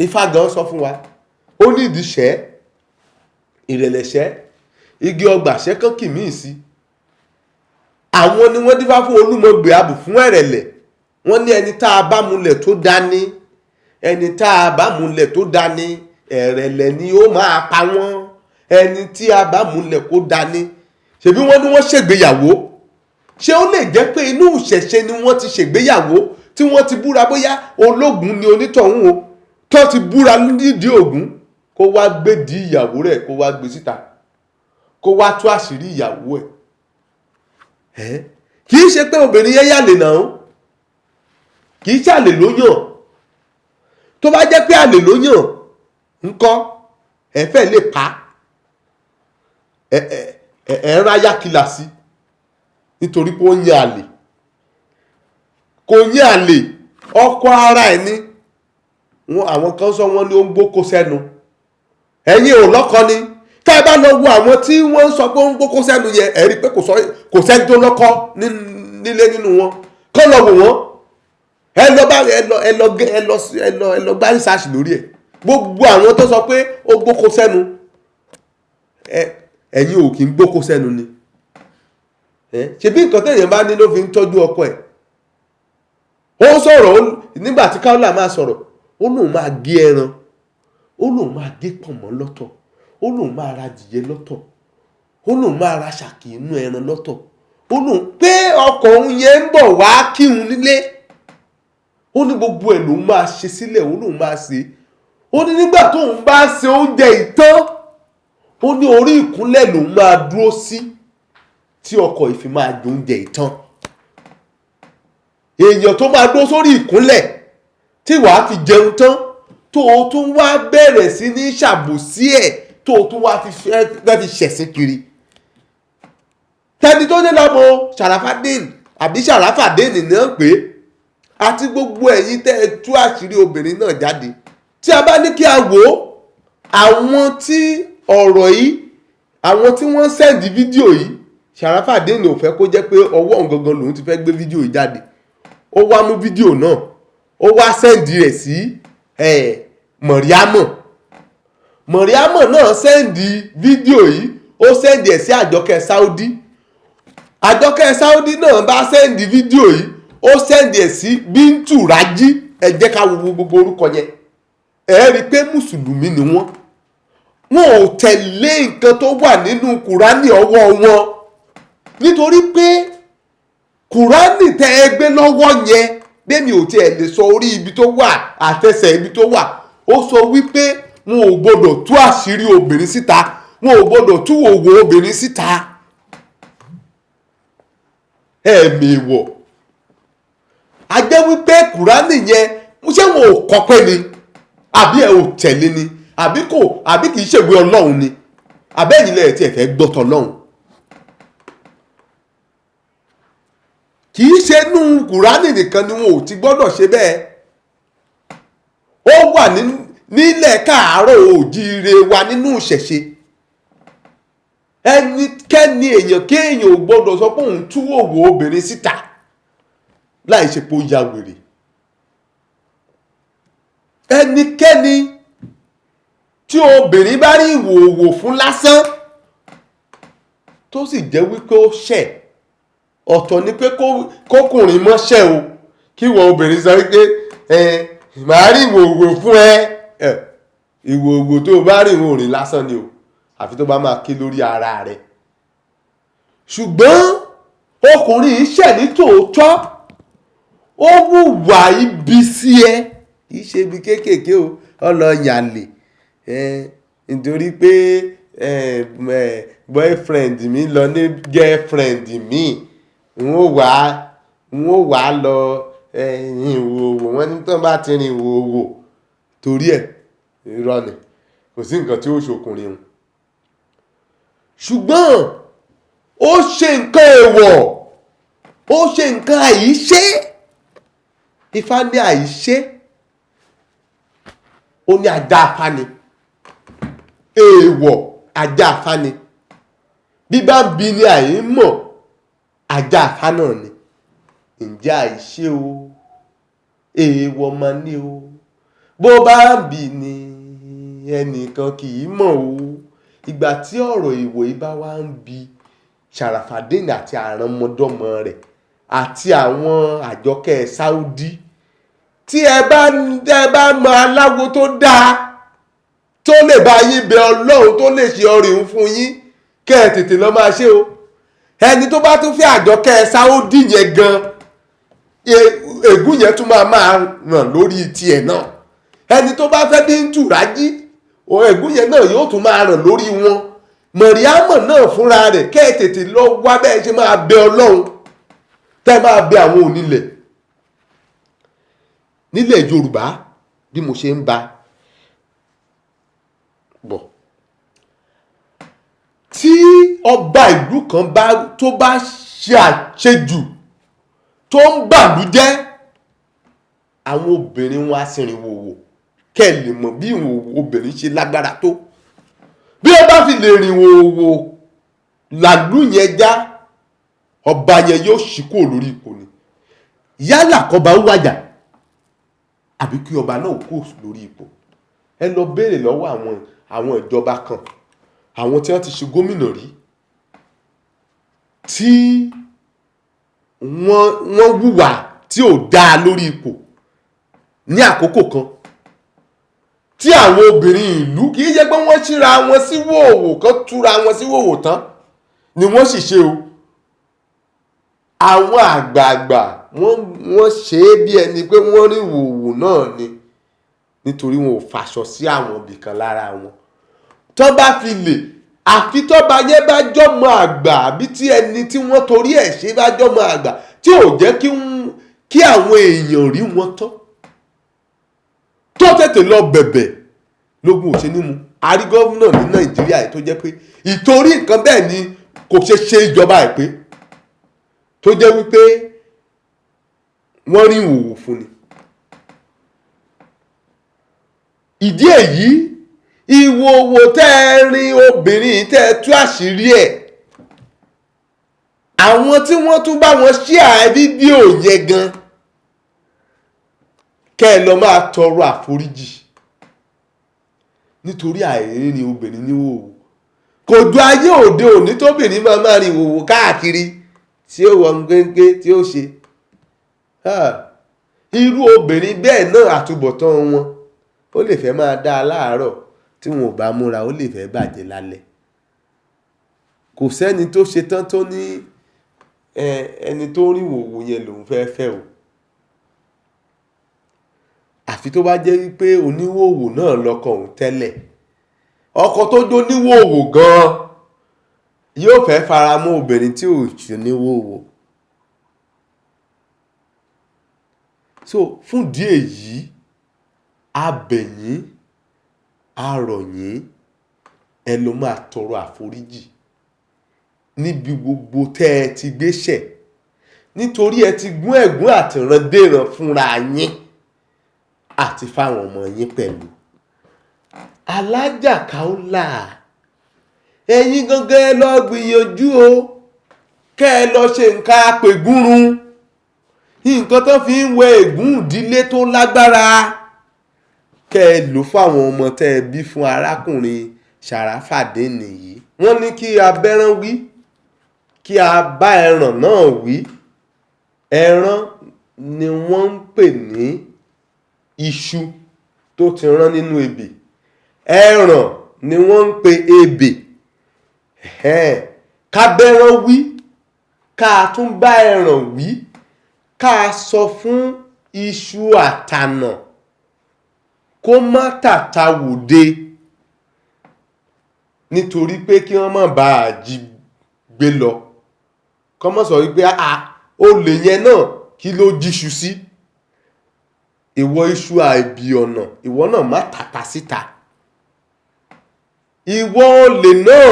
Ifá gan sọ fún wa, ó ní ìdíṣẹ́ ìrẹ̀lẹ̀ṣẹ́ igi ọgbà ṣẹ́kàn kì míì sí. Àwọn ni wọ́n dífá fún Olúmọgbè abù fún ẹ̀rẹ̀lẹ̀. Wọ́n ní ẹni tá a bá múlẹ̀ tó dání, ẹni tá a bá múlẹ̀ tó dání, ẹ̀rẹ̀lẹ̀ ni ó máa pa wọ́n. Ẹni tí a bá múlẹ̀ kó dání. Ṣebí wọ́n ní wọ́n ṣègbéyàwó. Ṣé ó lè jẹ́ pé inú ìṣẹ̀ṣe ni wọ́n ti ṣègbéyàwó tí wọ́n ti búra? Bóyá ológun ni onítọ̀hún o, tó ti búra nídìí Ògún, kó wá gbédìí ìyàwó rẹ̀, kó wá gbé síta, kó wá tú àṣírí ìyàwó ẹ̀. Kì í ṣe pé obìnrin yẹn yàlè náà, kì í ṣàlè ló yàn. Tó bá jẹ́ pé àlè ló yàn ńkọ́? Ẹ fẹ́ lè pa ẹ ẹ ẹ ń ráyà kìlà sí nítorí pé ó yan àlè. Kò yan àlè, ọkọ ara ẹ̀ ni wọn. Àwọn kan sọ, wọ́n ní ó ń gbókó sẹ́nu. Ẹ̀yin ò lọ́kọ ni. Tá ẹ bá lọ wo àwọn tí wọ́n ń sọ pé ó ń gbókó sẹ́nu yẹn, ẹ rí i pé kò sẹ́ni tó lọ́kọ nílé nínú wọn. Kọ́ lọ wò wọ́n. Ẹ lọ bá ẹ lọ ẹ lọ ẹ lọ ẹ lọ ẹ lọ gbá research lórí ẹ̀. Gbogbo àwọn tó sọ pé ó gbókó sẹ́nu, ẹ̀yin ò kì í gbókó sẹ́nu ni. Ṣebí nǹkan téèyàn bá ní ló fi ń tọ́jú ọkọ ẹ̀. Ó sọ̀rọ̀ nígbà tí Kaola máa sọ̀rọ̀, ó lóun máa gé ẹran, ó lóun máa gé pọ̀nmọ́ lọ́tọ̀, ó lóun máa ra jìyẹ lọ́tọ̀, ó lóun máa ra ṣàkì inú ẹran lọ́tọ̀. Ó lóun pé ọkọ òun yẹn ń bọ̀ wá kírun nílé. Ó ní gbogbo ẹ̀ lòun máa ṣe sílẹ̀, ó lóun máa ṣe. Ó ní nígbà tóun bá ṣe oúnjẹ ìtàn, ó ní orí ìkúnlẹ̀ lòun máa dúró sí tí ọkọ yìí fi máa jẹ oúnjẹ ìtàn. Èèyàn tó máa dúró sórí ìkúnlẹ̀ tí wàá fi jẹun tán, tó o tún wá bẹ̀rẹ̀ sí ní ṣàbòsí ẹ̀, tó o tún wá fi fẹ́ fi ṣẹ̀sín kiri tẹni tó ní lọ́mọ Sharafadeen àbí Sharafadeen náà pé, àti gbogbo ẹ̀yin tẹ́ ẹ tú àṣírí obìnrin náà jáde. Tí a bá ní kí a wò ó, àwọn tí ọ̀rọ̀ yìí, àwọn tí wọ́n send fídíò yìí, ṣé Sharafadeen ò fẹ́ kó jẹ́ pé ọwọ́ òun gangan lòun ti fẹ́ gbé fídíò yìí jáde. Ó wá mú fídíò náà, ó wá send rẹ̀ sí Mọ̀ríámọ̀. Mọ̀ríámọ̀ náà send fídíò yìí, ó send ẹ̀ sí Àjọkẹ́ Saudi. Àjọkẹ́ Saudi náà bá send fídíò yìí, ó send ẹ̀ sí Bíntù Rájí. Ẹ jẹ́ ká wo gbogbo orúkọ yẹn, ẹ rí i pé mùsùlùmí ni wọ́n. Wọn ò tẹ̀lé nǹkan tó wà nínú Kùránì ọwọ́ wọn, nítorí pé Kùránì tẹ́ ẹ gbé lọ́wọ́ yẹn, bẹ́ẹ̀ni ò tiẹ̀ lè sọ orí ibi tó wà àtẹsẹ̀ ibi tó wà. Ó sọ wípé wọn ò gbọdọ̀ tú àṣírí obìnrin síta, wọn ò gbọdọ̀ tú òwò obìnrin síta. Ẹ̀ẹ̀mẹ̀wọ̀ a jẹ́ wípé Kùránì yẹn, ṣé wọn ò kọ́ pé ni, àbí ẹ ò tẹ̀lé ni, àbí kò, àbí kì í ṣèwé Ọlọ́run ni, àbẹ́yìn lẹ́yìn tí ẹ fẹ́ gbọ́ tọ́lọ́run? Kì í ṣe inú Kùránì nìkan ni wọn ò ti gbọ́dọ̀ ṣe bẹ́ẹ̀. Ó wà nílẹ̀ káàárọ̀ òjíire wa nínú ìṣẹ̀ṣe. Ẹnikẹ́ni, èèyàn kéèyàn ò gbọ́dọ̀ sọ pé òun tú òwò obìnrin síta láì ṣe pé ó ya wèrè. Ẹnikẹ́ni tí obìnrin bá rí ìwòwò fún lásán, tó sì jẹ́ wípé ó ṣẹ̀, ọ̀tọ̀ ni pé kókùnrin mọ́ ṣẹ̀ o, kí ìwọ obìnrin sọ wípé ẹ màá rí ìwòwò fún ẹ. Ìwòwò tó o bá rí ìwòrìn lásán ni o, àfi tó bá máa ké lórí ara rẹ̀. Ṣùgbọ́n ọkùnrin yìí ṣẹ̀ ní tòótọ́, ó wùwà ibi sí ẹ, kì í ṣe ibi kéékèèké o, ọlọ́yàlè nítorí pé boyfriend mi lọ ní girlfriend mi, n ó wá lọ ìwòwò. Wọ́n ní tó bá ti rìn ìwòwò torí ẹ̀, irọ́ ni, kò sí nǹkan tí ó ṣokùnrin o. Ṣùgbọ́n ó ṣe nǹkan èèwọ̀, ó ṣe nǹkan àìṣe. Ifá ní àìṣe, ó ní ajá afá ni, èèwọ̀ ajá afá ni. Bí bá ń bi ni àì mọ̀, ajá afá náà ni. Ǹjẹ́ àìṣe o, èèwọ̀ mà ní o. Bó bá ń bi ni ẹnìkan kì í mọ̀ o. Ìgbà tí ọ̀rọ̀ èèwọ̀ yìí bá wá ń bi Sharafadeen àti àrọ́mọdọ́mọ rẹ̀ àti àwọn Àjọkẹ́ Saudi, tí ẹ bá mọ aláwo tó dáa tó lè bá yín bẹ Ọlọ́run, tó lè ṣe ọrẹ fún yín, kẹ́ ẹ tètè lọ máa ṣe o. Ẹni tó bá tún fẹ́ Àjọkẹ́ Saudi yẹn gan, ègún yẹn tún máa ràn lórí tiẹ̀ náà. Ẹni tó bá fẹ́ Bíntù Rájí, ègún yẹn náà yóò tún máa ràn lórí wọn. Mọ̀ríámọ̀ náà fúnra rẹ̀, kẹ́ ẹ tètè lọ wá bẹ́ẹ̀ ṣe máa bẹ Ọlọ́run, tẹ́ máa bẹ àwọn onílẹ̀ nílẹ̀ Yorùbá. Bí mo ṣe ń ba bọ̀, tí ọba ìlú kan bá tó bá ṣe àṣejù tó ń bàlújẹ́, àwọn obìnrin wọn á sì rìn wòwò. Kẹ́ ẹ lè mọ̀ bí ìwòwò obìnrin ṣe lágbára tó. Bí ó bá fi lè rìn wòwò làlú yẹn já, ọba yẹn yóò ṣí kúrò lórí ipò ni. Yálà kọba ń wàjà àbí kí ọba náà kúrò lórí ipò. Ẹ lọ béèrè lọ́wọ́ àwọn ìjọba kan, àwọn tí wọ́n ti ṣe gómìnà rí, tí wọ́n wùwà tí ò dáa lórí ipò ní àkókò kan, tí àwọn obìnrin ìlú kì í ṣe pé wọ́n ṣíra wọn sí wòwò kan, túra wọn sí wòwò tán ni wọ́n sì ṣe o. Àwọn àgbààgbà wọ́n ṣe é bí ẹni pé wọ́n rí wòwò náà ni, nítorí wọn ò fàṣọ sí àwọn ibìkan lára wọn. Tó bá fi lè, àfi tó bá yẹ bá jọmọ àgbà, àbí tí ẹni tí wọ́n torí ẹ̀ ṣe bá jọmọ àgbà, tí ò jẹ́ kí àwọn èèyàn rí wọn tán, tó tètè lọ bẹ̀bẹ̀ lógún ò ṣe ní mu. A rí gómìnà ní Nàìjíríà tó jẹ́ pé ìtorí nǹkan bẹ́ẹ̀ ni kò ṣe ṣe ìjọba ẹ̀ pé, tó jẹ́ wípé wọ́n rí ìwòwò fún ni. Ìdí èyí, ìwòwò tẹ́ ẹ rin obìnrin tẹ́ ẹ tú àṣírí ẹ̀, Àwọn tí wọ́n tún bá wọn share fídíò yẹn gan, kẹ́ ẹ lọ máa tọrọ àforíjì, nítorí àìrírin obìnrin ní ìhòòhò kò ju ayé òde òní tóbìnrin máa máa rìn ìhòòhò káàkiri, tí ó wọ gbẹ́ngbẹ́ tí ó ṣe. Irú obìnrin bẹ́ẹ̀ náà, àtúbọ̀tán wọn ó lè fẹ́ máa dá a láàárọ̀, tí wọn ò bá múra, ó lè fẹ́ bàjẹ́ lálẹ́. Kò sẹ́ni tó ṣe tán tó ní ẹni tó rìn ìhòòhò yẹn lòun fẹ́ fẹ́ o, àfi tó bá jẹ́ wípé oníhòòhò náà lọ́kọ òun tẹ́lẹ̀. Ọkọ tó jó níhòòhò gan-an yóò fẹ́ fara mọ́ obìnrin tí ò ṣe níhòòhò. So fún ìdí èyí, a bẹ̀ yín, a rọ̀ yín, ẹ lọ máa tọrọ àforíjì níbi gbogbo tẹ́ ẹ ti gbéṣẹ̀, nítorí ẹ ti gún ẹ̀gún àtìrandéran fúnra yín àti fáwọn ọmọ yín pẹ̀lú. Alájà Kaola, ẹ̀yin gangan ẹ lọ gbìyànjú o, kẹ́ ẹ lọ ṣe nǹkan apègúnrun, nǹkan tó fi ń wẹ ègún ìdílé tó lágbára, kẹ́ ẹ lò fáwọn ọmọ tẹ́ ẹ bí fún arákùnrin Sharafadeen yìí. Wọ́n ní kí abẹ́rán wí, kí a bá ẹràn náà wí. Ẹran ni wọ́n ń pè ní iṣu tó ti rán nínú ebè. Ẹràn ni wọ́n ń pè ebè. Kábẹ́rán wí, ká tún bá ẹràn wí, ká sọ fún iṣu àtànà kó má tàta wòde, nítorí pé kí wọ́n má bàa jí gbé lọ. Kọ́ mọ́ sọ wípé a olè yẹn náà kí ló jíṣu sí. Ìwọ iṣu àìbì ọ̀nà, ìwọ náà má tàta síta. Ìwọ olè náà,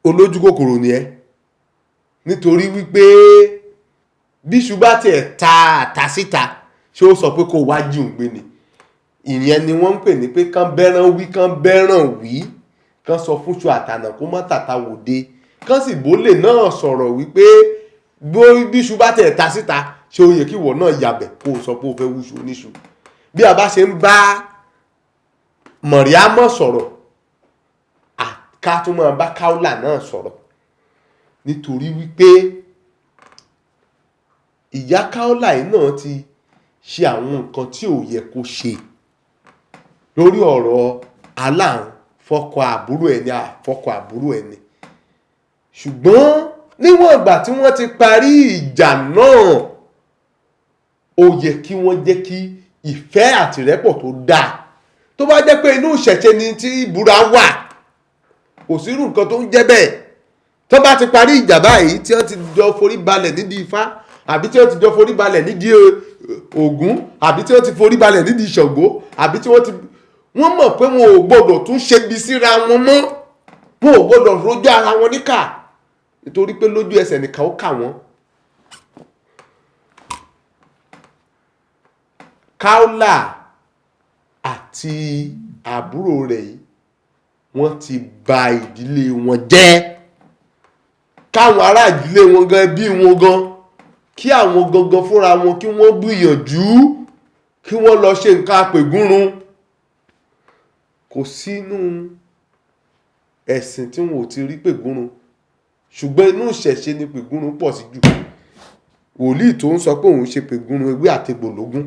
olójú kòkòrò ni ẹ́, nítorí wípé bíṣu bá tiẹ̀ ta àta síta, ṣé ó sọ pé kó wá jí òun gbé ni? Ìyẹn ni wọ́n ń pè ní pé kán bẹ́ràn wí, kán bẹ́ràn wí, kán sọ fúnṣu àtànà kó má tàta wòde, kán sì bólè náà sọ̀rọ̀ wípé bíṣu bá tiẹ̀ ta síta, ṣé ó yẹ kí ìwọ náà yabẹ̀ kó o sọ pé o fẹ́ wúṣu oníṣu? Bí a bá ṣe ń bá Mọ̀ríámọ̀ sọ̀rọ̀, ká tún máa bá Kaola náà sọ̀rọ̀, nítorí wípé ìyá Kaola yìí náà ti ṣe àwọn nǹkan tí ò yẹ kó ṣe lórí ọ̀rọ̀ aláàrùn fọkọ àbúrò ẹni àfọkọ àbúrò ẹni. Ṣùgbọ́n níwọ̀n ìgbà tí wọ́n ti parí ìjà náà, ó yẹ kí wọ́n jẹ́ kí ìfẹ́ àtìrẹ́pọ̀ tó dáa. Tó bá jẹ́ pé inú ìṣẹ̀ṣe ni tí ìbúra wà, kò sí irú nǹkan tó ń jẹ́ bẹ́ẹ̀. Tó bá ti parí ìjà báyìí, tí wọ́n ti jọ forí balẹ̀ nídìí Ifá, àbí tí wọ́n ti jọ forí balẹ̀ nídìí Ògún, àbí tí wọ́n ti forí balẹ̀ nídìí Ṣàngó, àbí tí wọ́n ti wọ́n mọ̀ pé wọn ò gbọ́dọ̀ tún ṣe bí síra wọn mọ́, wọn ò gbọ́dọ̀ rojú ara wọn níkà, nítorí pé lójú ẹsẹ̀ nìkan ó kà wọ́n. Kaola àti àbúrò rẹ̀ yìí, wọ́n ti ba ìdílé wọn jẹ́. Káwọn ará ìdílé wọn gan, ẹbí wọn gan, kí àwọn gangan fúnra wọn kí wọ́n gbìyànjú kí wọ́n lọ ṣe nǹkan apègúnrun. Kò sínú ẹ̀sìn tí wọn ò ti rí pègúnrun, ṣùgbọ́n inú ìṣẹ̀ṣe ni pègúnrun pọ̀ sí jù. Wòlíì tó ń sọ pé òun ṣe pègúnrun ewé àtegbò lógún,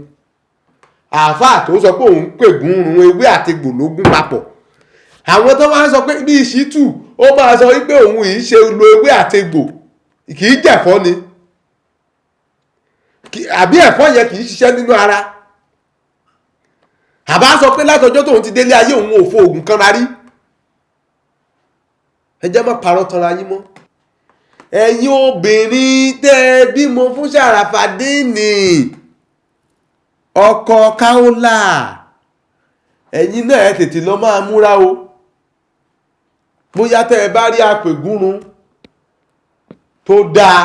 àáfàá tó ń sọ pé òun pègúnrun ewé àtegbò lógún papọ̀. Àwọn tó máa ń sọ pé bí Ṣítù ó máa sọ wípé òun yìí ṣe lo ewé àtegbò, kì í jẹ̀fọ́ ni, àbí ẹ̀fọ́ yẹn kì í ṣiṣẹ́ nínú ara. Àbá sọ pé látọjọ́ tóun ti délé ayé òun ò fo oògùn kan rárí. Ẹ jẹ́ má parọ́ tanra yín mọ́. Ẹ̀yin obìnrin tẹ́ ẹ bímọ fún Sharafadeen, ọkọ Kaola, ẹ̀yin náà ẹ tètè lọ máa múra o. Bóyá tẹ́ ẹ bá rí apègúnrun tó dáa,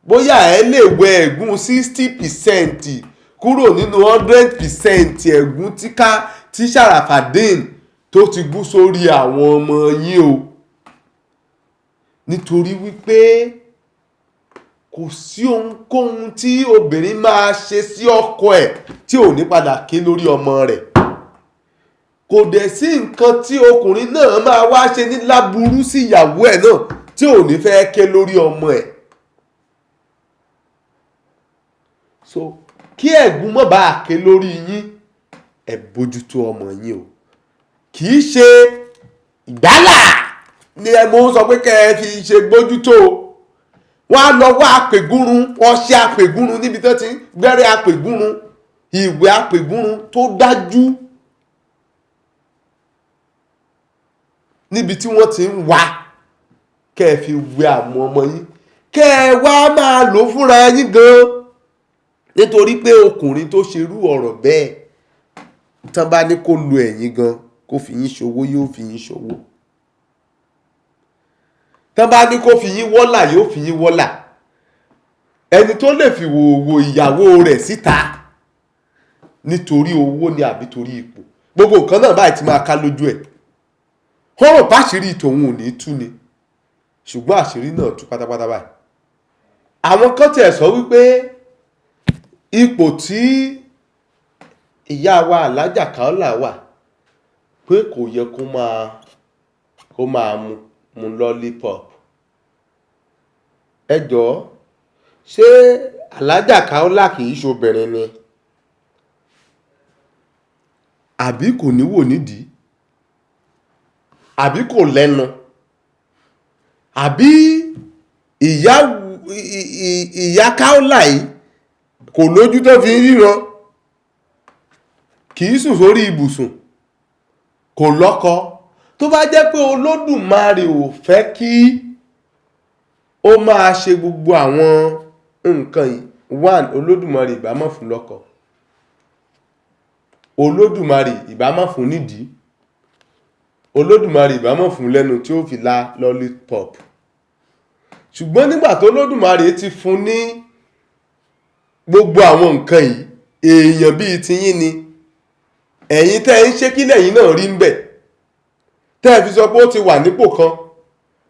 bóyá ẹ lè wẹ ẹ̀gún 60% kúrò nínú 100% ẹ̀gún tí Sharafadeen tó ti gún sórí àwọn ọmọ yín o. Nítorí wípé kò sí ohunkóhun tí obìnrin máa ṣe sí ọkọ ẹ̀ tí ò ní padà ké lórí ọmọ rẹ̀. Kò dẹ̀ sí nǹkan tí ọkùnrin náà máa wá ṣe ní láburú sí ìyàwó ẹ̀ náà tí ò ní fẹ́ ké lórí ọmọ ẹ̀. So kí ẹ̀gún má bàa ké lórí yín, ẹ bójútó ọmọ yín o. Kì í ṣe ìgbálà ni ẹ mọ̀ ń sọ pé kẹ́ ẹ fi ṣe gbójútó o. Wọ́n á lọ wá apègúrun, ọṣẹ apègúrun níbi tó ti ń gbẹ́rẹ́ apègúrun, ìwé apègúrun tó dájú níbi tí wọ́n ti ń wá, kẹ́ ẹ fi wẹ àwọn ọmọ yín, kẹ́ ẹ wá máa lò fúnra yín gan. Nítorí pé ọkùnrin tó ṣerú ọ̀rọ̀ bẹ́ẹ̀, tán bá ní kó lo ẹ̀yin gan, kó fi yín ṣòwò, yóò fi yín ṣòwò. Tán bá ní kó fi yín wọ́là, yóò fi yín wọ́là. Ẹni tó lè fi wòwò ìyàwó rẹ̀ síta nítorí owó ni àbí torí ipò, gbogbo nǹkan náà báyìí ti máa ká lójú ẹ̀. Ó rò páṣírí tòun ò ní tú ni, ṣùgbọ́n àṣírí náà tú pátápátá báyìí. Àwọn kan tiẹ̀ sọ wípé ipò tí ìyá wa Alhaja Kaola wà, pé kò yẹ kó máa mu lollipop. Ẹ jọ̀ọ́, ṣé Alhaja Kaola kì í ṣobìnrin ni? Àbí kò ní wò nídìí? Àbí kò lẹ́nu? Àbí ìyá Kaola yìí kò lójú tó fi ń ríran? Kì í sùn sórí ibùsùn, kò lọ́kọ. Tó bá jẹ́ pé Olódùmarè ò fẹ́ kí ó máa ṣe gbogbo àwọn nǹkan yìí, one, Olódùmarè ìbá má fún lọ́kọ. Olódùmarè ìbá má fún nídìí. Olódùmarè ìbá má fún lẹ́nu tí ó fi la lollipop. Ṣùgbọ́n nígbà tó Olódùmarè ti fún ní gbogbo àwọn nǹkan yìí, èèyàn bíi tiyín ni. Ẹ̀yin tẹ́ ẹ ń ṣe kí lẹ̀yin náà rí ń bẹ̀, tẹ́ ẹ fi sọ pé ó ti wà nípò kan.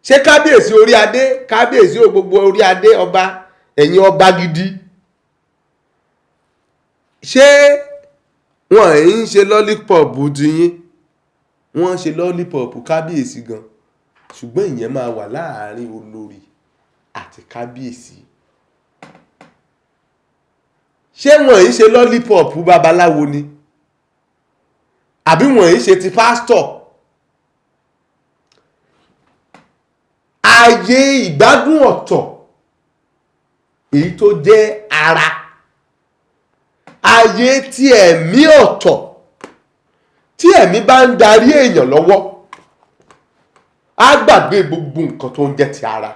Ṣé kábíyèsí orí adé, kábíyèsí ò gbogbo orí adé ọba, ẹ̀yin ọba gidi, ṣé wọ́n ń ṣe lollipop tiyín? Wọ́n ń ṣe lollipop kábíyèsí gan, ṣùgbọ́n ìyẹn máa wà láàárín olórí àti kábíyèsí. Ṣé wọ́n ń ṣe lollipop babaláwo ni? Àbí wọ́n ń ṣe ti pásítọ̀? Ayé ìgbádùn ọ̀tọ̀, èyí tó jẹ́ ara. Ayé tí ẹ̀mí ọ̀tọ̀, tí ẹ̀mí bá ń darí èèyàn lọ́wọ́, á gbàgbé gbogbo nǹkan tó ń jẹ́ ti ara.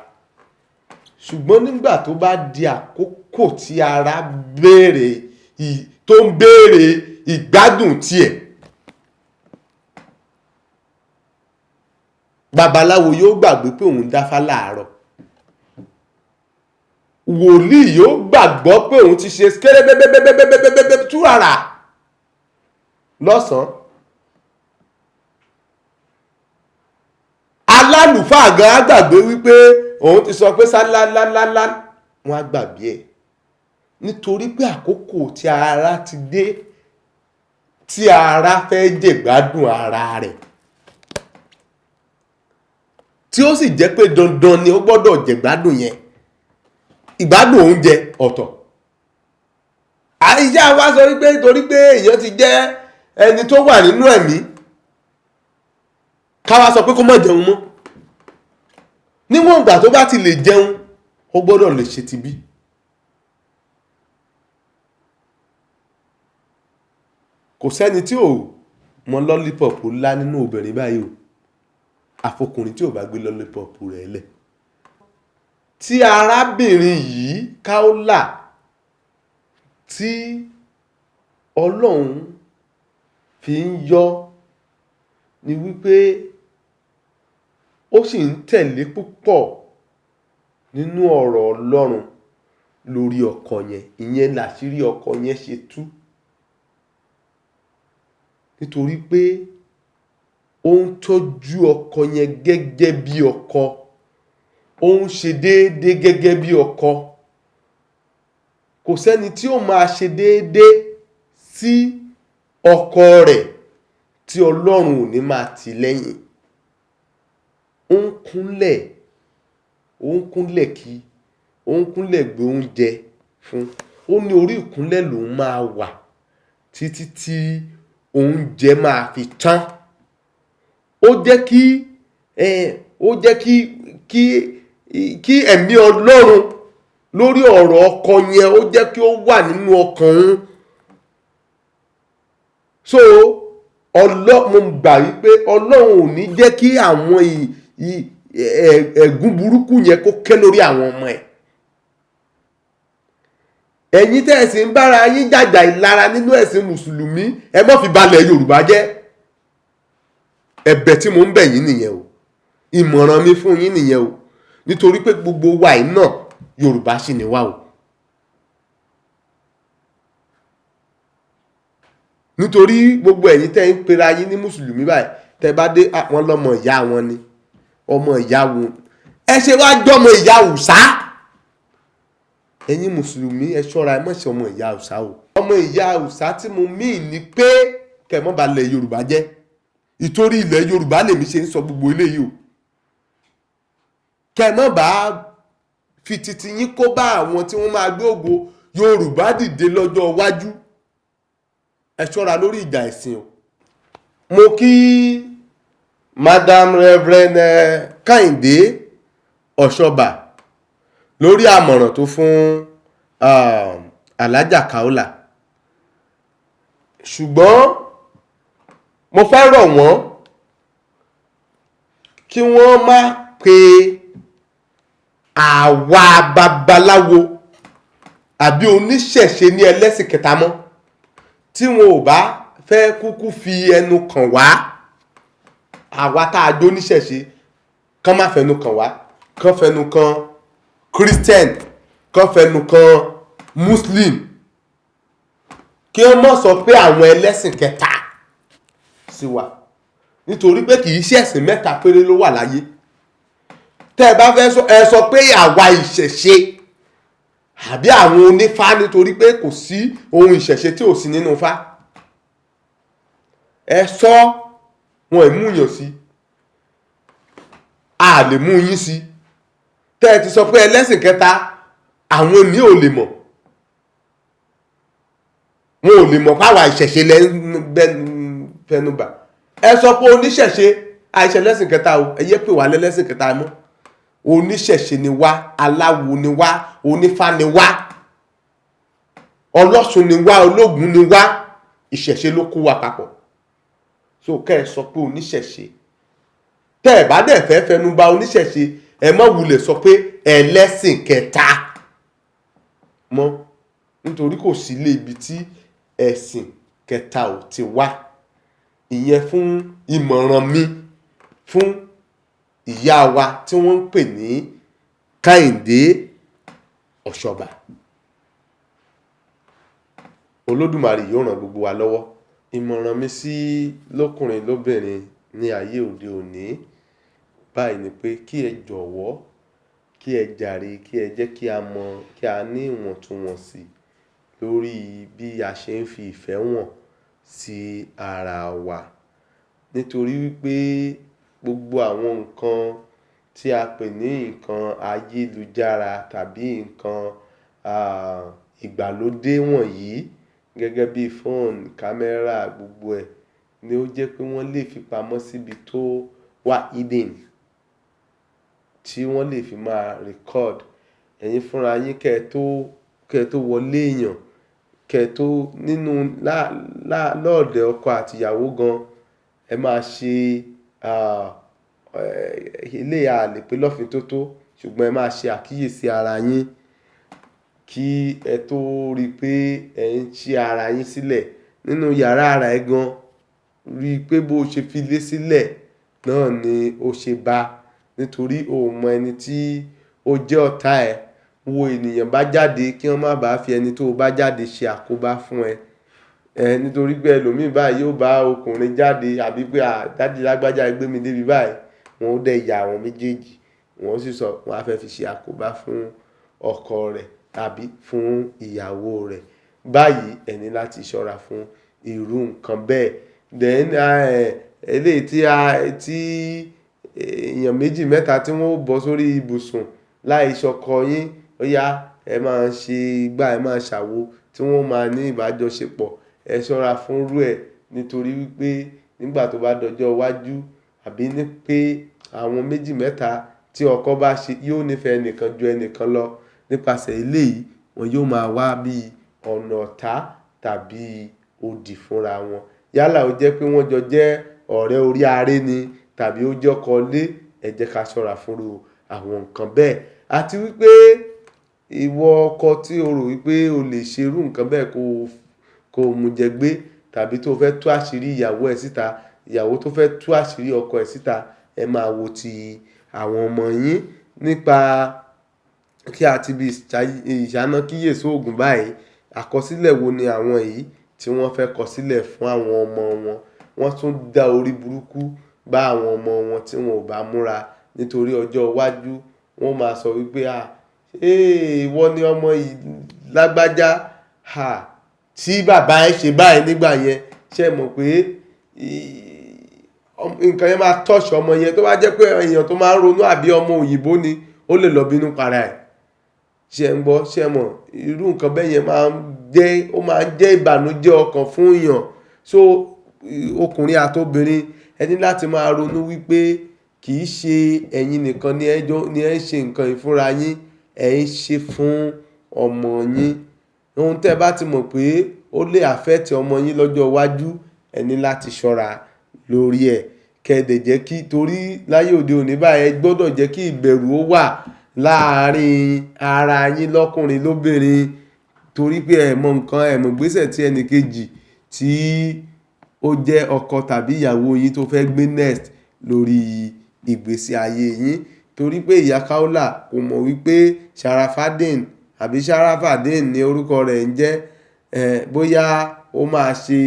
Ṣùgbọ́n nígbà tó bá di àkókò tí ara béèrè, tó ń béèrè ìgbádùn tiẹ̀, babaláwo yóò gbàgbé pé òun dáfá láàárọ̀. Wòlíì yóò gbàgbọ́ pé òun ti ṣe kérébébébébébébébé túràrà lọ́sàn-án. Alálùfáà gan á gbàgbé wípé òun ti sọ pé sálálálálá, wọn á gbàgbé ẹ̀. Nítorí pé àkókò tí ara ti dé, tí ara fẹ́ jẹ̀gbádùn ara rẹ̀, tí ó sì jẹ́ pé dandan ni ó gbọ́dọ̀ jẹ̀gbádùn yẹn. Ìgbádùn oúnjẹ ọ̀tọ̀. Àìyá wa sọ wípé torí pé èèyàn ti jẹ́ ẹni tó wà nínú ẹ̀mí, ká wá sọ pé kó má jẹun mọ́. Níwọ̀n ìgbà tó bá ti lè jẹun, ó gbọ́dọ̀ lè ṣe tibí. Kò sẹ́ni tí ò mọ lollipop ńlá nínú obìnrin báyìí o. Àfọkùnrin tí ò bá gbé lollipop rẹ̀ lẹ̀. Tí arábìnrin yìí Kaola, tí Ọlọ́run fi ń yọ ni wípé ó sì ń tẹ̀lé púpọ̀ nínú ọ̀rọ̀ Ọlọ́run lórí ọkọ yẹn. Ìyẹn làṣírí ọkọ yẹn ṣe tú. Nítorí pé ó ń tọ́jú ọkọ yẹn gẹ́gẹ́ bí ọkọ. Ó ń ṣe déédéé gẹ́gẹ́ bí ọkọ. Kò sẹ́ni tí ó máa ṣe déédéé sí ọkọ rẹ̀ tí Ọlọ́run ò ní máa tì lẹ́yìn. Ó ń kúnlẹ̀, ó ń kúnlẹ̀ kí, ó ń kúnlẹ̀ gbé oúnjẹ fún. Ó ní orí ìkúnlẹ̀ lòun máa wà títí tí oúnjẹ máa fi tán. Ó jẹ́ kí ó jẹ́ kí ẹ̀mí Ọlọ́run lórí ọ̀rọ̀ ọkọ yẹn, ó jẹ́ kí ó wà nínú ọkàn òun. So mo gbà wípé Ọlọ́run ò ní jẹ́ kí àwọn ẹ̀gún burúkú yẹn kó ké lórí àwọn ọmọ ẹ̀. Ẹ̀yin tẹ́ ẹ sì ń bára yín jàjà ìlara nínú ẹ̀sìn Mùsùlùmí, ẹ má fi balẹ̀ Yorùbá jẹ́. Ẹ̀bẹ̀ tí mò ń bẹ̀ yín nìyẹn o, ìmọ̀ràn mi fún yín nìyẹn o, nítorí pé gbogbo wa yìí náà Yorùbá sì ni wá o. Nítorí gbogbo ẹ̀yin tẹ́ ń pera yín ní Mùsùlùmí báyìí, tẹ́ bá dé àwọn lọ́mọ ìyá wọn ni, ọmọ ìyá wọn, ẹ ṣe wá jọmọ ìyá Haúsá. Ẹ̀yin Mùsùlùmí, ẹ ṣọ́ra, ẹ má ṣe ọmọ ìyá Haúsá o. Ọmọ ìyá Haúsá tí mo mí ní pé kẹ́ mọ́ balẹ̀ Yorùbá jẹ́. Ìtorí ilẹ̀ Yorùbá lèmi ṣe ń sọ gbogbo eléyìí o. Kẹ́ mọ́ bá fi titi yín kó bá àwọn tí wọ́n máa gbé ògo Yorùbá dìde lọ́jọ́ iwájú. Ẹ ṣọ́ra lórí ìjà ẹ̀sìn o. Mo kí Madam Reverend Kẹ́hìndé Ọ̀ṣọ́bà lórí àmọ̀ràn tó fún Alhaja Kaola. Ṣùgbọ́n mo fẹ́ rọ̀ wọ́n kí wọ́n má pe àwa babaláwo àbí oníṣẹ̀ṣe ní ẹlẹ́sìn kẹta mọ́, tí wọn ò bá fẹ́ kúkú fi ẹnu kàn wá. Àwa tá a jó oníṣẹ̀ṣe, kán má fẹnu kàn wá, kán fẹnu kan Christian, kán fẹnu kan Muslim, kí wọ́n má sọ pé àwọn ẹlẹ́sìn kẹta sí wa, nítorí pé kì í ṣe ẹ̀sìn mẹ́ta péré ló wà láyé. Tẹ́ ẹ bá fẹ́ sọ, ẹ sọ pé àwa ìṣẹ̀ṣe àbí àwọn onífá, nítorí pé kò sí ohun ìṣẹ̀ṣe tí ò sí nínú Ifá. Ẹ sọ wọn ì múyàn sí, a lè mú yín sí. Tẹ́ ẹ ti sọ pé ẹlẹ́sìn kẹta, àwọn míì ò lè mọ̀, wọn ò lè mọ̀ páwa ìṣẹ̀ṣe lẹ́ fẹnubà. Ẹ sọ pé oníṣẹ̀ṣe, àìṣe lẹ́sìn kẹta o, ẹ yé pè wá lẹ́lẹ́sìn kẹta mọ́. Oníṣẹ̀ṣe ni wá, aláwo ni wá, onífá ni wá, ọlọ́ṣun ni wá, ológun ni wá, ìṣẹ̀ṣe ló kó wa papọ̀. So kẹ́ ẹ sọ pé oníṣẹ̀ṣe. Tẹ́ ẹ bá dẹ̀ fẹ́ fẹnu bà oníṣẹ̀ṣe, ẹ má wulẹ̀ sọ pé ẹlẹ́sìn kẹta mọ́, nítorí kò sí ilé ibi tí ẹ̀sìn kẹta ò ti wá. Ìyẹn fún ìmọ̀ràn mi fún ìyá wa tí wọ́n ń pè ní Kẹ́hìndé Ọ̀ṣọ́bà. Olódùmarè yóò ràn gbogbo wa lọ́wọ́. Ìmọ̀ràn mi sí lọ́kùnrin lóbìnrin ní ayé òde òní báyìí ni pé kí ẹ jọ̀wọ́, kí ẹ jàre, kí ẹ jẹ́ kí a mọ̀, kí a ní ìwọ̀ntúnwọ̀nsì lórí bí a ṣe ń fi ìfẹ́ wọ̀n sí ara wa. Nítorí wípé gbogbo àwọn nǹkan tí a pè ní nǹkan ayélujára tàbí nǹkan ìgbàlódé wọ̀nyí gẹ́gẹ́ bí fóònù, kámẹ́rà, gbogbo ẹ̀ ni ó jẹ́ pé wọ́n lè fi pamọ́ síbi tó wà hidden tí wọ́n lè fi máa record. Ẹ̀yin fúnra yín kẹ́ ẹ tó wọlé èèyàn, kẹ́ ẹ tó nínú lọ́ọ̀dẹ̀ ọkọ àti ìyàwó gan, ẹ máa ṣe eléyìí a lè pè lọ́fin tó tó, ṣùgbọ́n ẹ máa ṣe àkíyèsí ara yín kí ẹ tó rí pé ẹ ń ṣí ara yín sílẹ̀ nínú yàrá ara ẹ gan. Rí pé bó ṣe fi lé sílẹ̀ náà ni ó ṣe bá, nítorí o ò mọ ẹni tí ó jẹ́ ọ̀tá ẹ. Wo ènìyàn bá jáde kí wọ́n má bá fi ẹni tó bá jáde ṣe àkóbá fún ẹ. Nítorí pé ẹlòmíì báyìí yóò bá ọkùnrin jáde àbí pé à, daddy lágbájá ẹ gbé mi débi báyìí, wọn ó dẹ̀ ya àwọn méjèèjì. Wọ́n sì sọ, wọ́n á fẹ́ fi ṣe àkóbá fún ọkọ rẹ̀ tàbí fún ìyàwó rẹ̀. Báyìí, ẹ ní láti ṣọ́ra fún irú nǹkan bẹ́ẹ̀. Then eléyìí tí a tí èèyàn méjì mẹ́ta tí wọ́n ó bọ́ sórí ibùsùn láì ṣọkọ yín, ó yá, ẹ máa ṣe igbá, ẹ máa ṣàwo tí wọ́n máa ní ìbájọṣepọ̀. Ẹ ṣọ́ra fún irú ẹ nítorí wípé nígbà tó bá dọjọ́ iwájú àbí ní pé àwọn méjì mẹ́ta tí ọkọ bá ṣe yóò nífẹ̀ẹ́ ẹnìkan ju ẹnìkan lọ. Nípasẹ̀ eléyìí, wọn yóò máa wá bí ọ̀nà ọ̀tá tàbí odi fúnra wọn. Yálà ó jẹ́ pé wọ́n jọ jẹ́ ọ̀rẹ́ orí aré ni tàbí ó jẹ́ ọkọ ilé, ẹ jẹ́ ká ṣọ́ra fún irú àwọn nǹkan bẹ́ẹ̀. Àti wípé ìwọ ọkọ tí o rò wípé o lè ṣe irú nǹkan bẹ́ẹ̀ kó mú jẹ gbé tàbí tó fẹ́ tú àṣírí ìyàwó ẹ síta, ìyàwó tó fẹ́ tú àṣírí ọkọ ẹ síta, ẹ máa wo ti àwọn ọmọ yín nípa kí a ti bí ìṣáná kíyèsi òògùn báyìí. Àkọsílẹ̀ wo ni àwọn yìí tí wọ́n fẹ́ kọ sílẹ̀ fún àwọn ọmọ wọn? Wọ́n tún dá orí burúkú bá àwọn ọmọ wọn tí wọn ò bá múra nítorí ọjọ́ iwájú. Wọ́n máa sọ wípé, "À, ìwọ ni ọmọ yìí lágbájá, à, tí bàbá ẹ ṣe báyìí nígbà yẹn." Ṣé ẹ mọ̀ pé nǹkan yẹn máa touch ọmọ yẹn? Tó bá jẹ́ pé èèyàn tó máa ń ronú àbí ọmọ òyìnbó ni, ó lè lọ bínú para ẹ̀. Ṣé ẹ ń gbọ́? Ṣé ẹ mọ̀? Irú nǹkan bẹ́ẹ̀ yẹn máa ń jẹ́, ó máa ń jẹ́ ìbànújẹ́ ọkàn fún èèyàn. So ọkùnrin àti obìnrin, ẹ ní láti máa ronú wípé kì í ṣe ẹ̀yin nìkan ni ẹ jọ, ni ẹ ń ṣe nǹkan yìí fúnra yín, ẹ ń ṣe fún ọmọ yín. Ohun tí ẹ bá ti mọ̀ pé ó lè affect ọmọ yín lọ́jọ́ iwájú, ẹ ní láti ṣọ́ra lórí ẹ̀. Kẹ́ dẹ̀ jẹ́ kí, torí láyé òde òní báyìí, ẹ gbọdọ̀ jẹ́ kí ìbẹ̀rù ó wà láàárín ara yín lọ́kùnrin lóbìnrin, torí pé ẹ mọ̀ nǹkan, ẹ mọ̀ ìgbésẹ̀ tí ẹni kejì tí ó jẹ́ ọkọ tàbí ìyàwó yín tó fẹ́ gbé next lórí ìgbésí ayé yín. Torí pé ìyá Kaola kò mọ̀ wípé Sharafadeen àbí Sharafadeen ni orúkọ rẹ̀ ń jẹ́, bóyá ó máa ṣe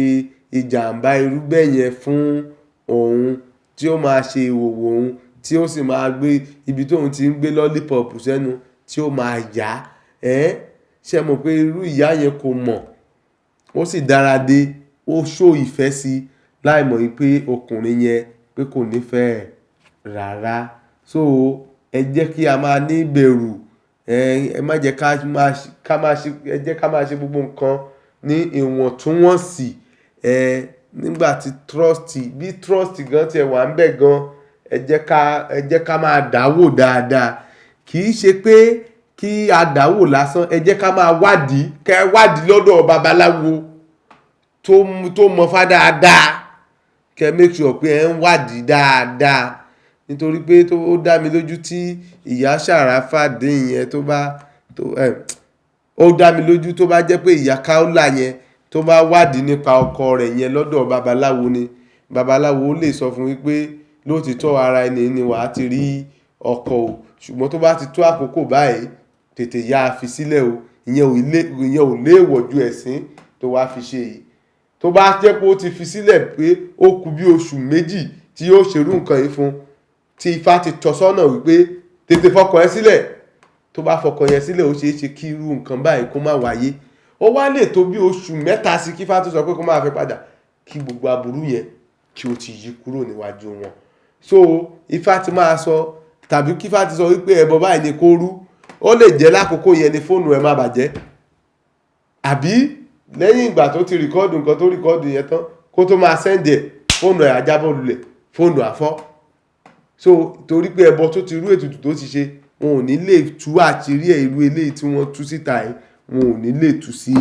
ìjàmbá irú bẹ́ẹ̀ yẹn fún òun, tí ó máa ṣe ìwòwò òun, tí ó sì máa gbé ibi tí òun ti ń gbé lollipop sẹ́nu tí ó máa yá. Ṣé ẹ mọ̀ pé irú ìyá yẹn kò mọ̀? Ó sì dára dé, ó show ìfẹ́ sí láì mọ̀ wípé ọkùnrin yẹn pé kò nífẹ̀ẹ́ rárá. So ẹ jẹ́ kí a máa ní ìbẹ̀rù, ẹ má jẹ́ ká máa ṣe, ẹ jẹ́ ká máa ṣe gbogbo nǹkan ní ìwọ̀ntúnwọ̀nsì. Nígbà tí trust, bí trust gan tí ẹ wà níbẹ̀ gan, ẹ jẹ́ ká máa dáwò dáadáa. Kì í ṣe pé kí a dáwò lásán, ẹ jẹ́ ká máa wádìí, kẹ́ ẹ wádìí lọ́dọ̀ babaláwo tó mọ̀ fá dáadáa. Kẹ́ make sure pé ẹ ń wádìí dáadáa. Nítorí pé tó ó dá mi lójú tí ìyá Sharafadeen yẹn tó bá, tó, ó dá mi lójú tó bá jẹ́ pé ìyá Kaola yẹn tó bá wádìí nípa ọkọ rẹ̀ yẹn lọ́dọ̀ babaláwo ni, babaláwo lè sọ fún wípé lóòtítọ́ ara ẹni ni wà á ti rí ọkọ o. Ṣùgbọ́n tó bá ti tó àkókò báyìí, tètè yá fi sílẹ̀ o. Ìyẹn ò léèwọ̀ ju ẹ̀sín tó wá fi ṣe yìí. Tó bá jẹ́ pé ó ti fi sílẹ̀ pé ó kú bí oṣù méjì tí yóò ṣe irú nǹkan yìí fún, tí ifá ti tọ́ sọ́nà wípé tètè fọkọ ẹ sílẹ̀. Tó bá fọkọ yẹn sílẹ̀, ó ṣe é ṣe kí irú nǹkan báyìí kó má wáyé. Ó wá lè tó bí oṣù mẹ́ta sí kí ifá tó sọ pé kó má fẹ́ padà, kí gbogbo aburú yẹn kí ó ti yí kúrò níwájú wọn. So ifá ti máa sọ tàbí kí ifá ti sọ wípé ẹbọ báyìí ni kó rú. Ó lè jẹ́ lákòókò yẹn ni fóònù ẹ máa bàjẹ́. Àbí lẹ́yìn ìgbà tó ti record nǹkan tó record yẹn tán, kó tó máa send ẹ̀, fóònù ẹ̀ á jábọ́ lulẹ̀, fóònù á fọ́. So torí pé ẹbọ tó ti rú ètùtù tó ti ṣe, wọn ò ní lè tú àṣírí ẹ̀ irú eléyìí tí wọ́n tú síta yìí, wọn ò ní lè tú sí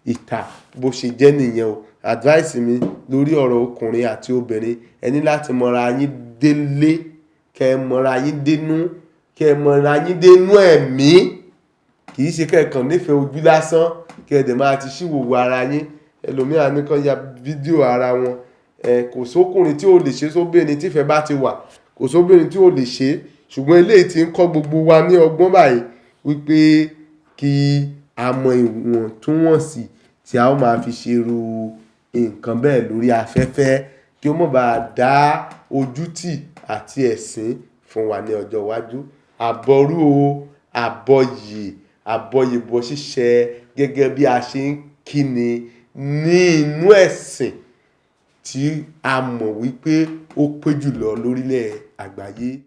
ìta. Bó ṣe jẹ́ nìyẹn o. Advice mi lórí ọ̀rọ̀ ọkùnrin àti obìnrin, ẹ ní láti mọra yín délé, kẹ́ ẹ mọra yín dénú, kẹ́ ẹ mọra yín dénú ẹ̀mí. Kì í ṣe kẹ́ ẹ kàn nífẹ̀ẹ́ ojú lásán, kí ẹ dẹ̀ máa ti ṣìwòwò ara yín. Ẹlòmíràn ní kí wọ́n ya fídíò ara wọn. Kò sókùnrin tí ò lè ṣe sóbìnrin tí ìfẹ́ bá ti wà. Kò sóbìnrin tí ò lè ṣe. Ṣùgbọ́n eléyìí tí ń kọ́ gbogbo wa ní ọgbọ́n báyìí wípé kí a mọ ìwọ̀ntúnwọ̀nsì tí a ó máa fi ṣe irú nǹkan bẹ́ẹ̀ lórí afẹ́fẹ́ kí ó má bá dá ojútì àti ẹ̀sín fún wa ní ọjọ́ iwájú. Àbọrú o, àbọyè, àbọyèbọ ṣíṣẹ gẹ́gẹ́ bí a ṣe ń kíni ní inú ẹ̀sìn tí a mọ̀ wípé ó pé jùlọ lórílẹ̀ àgbáyé.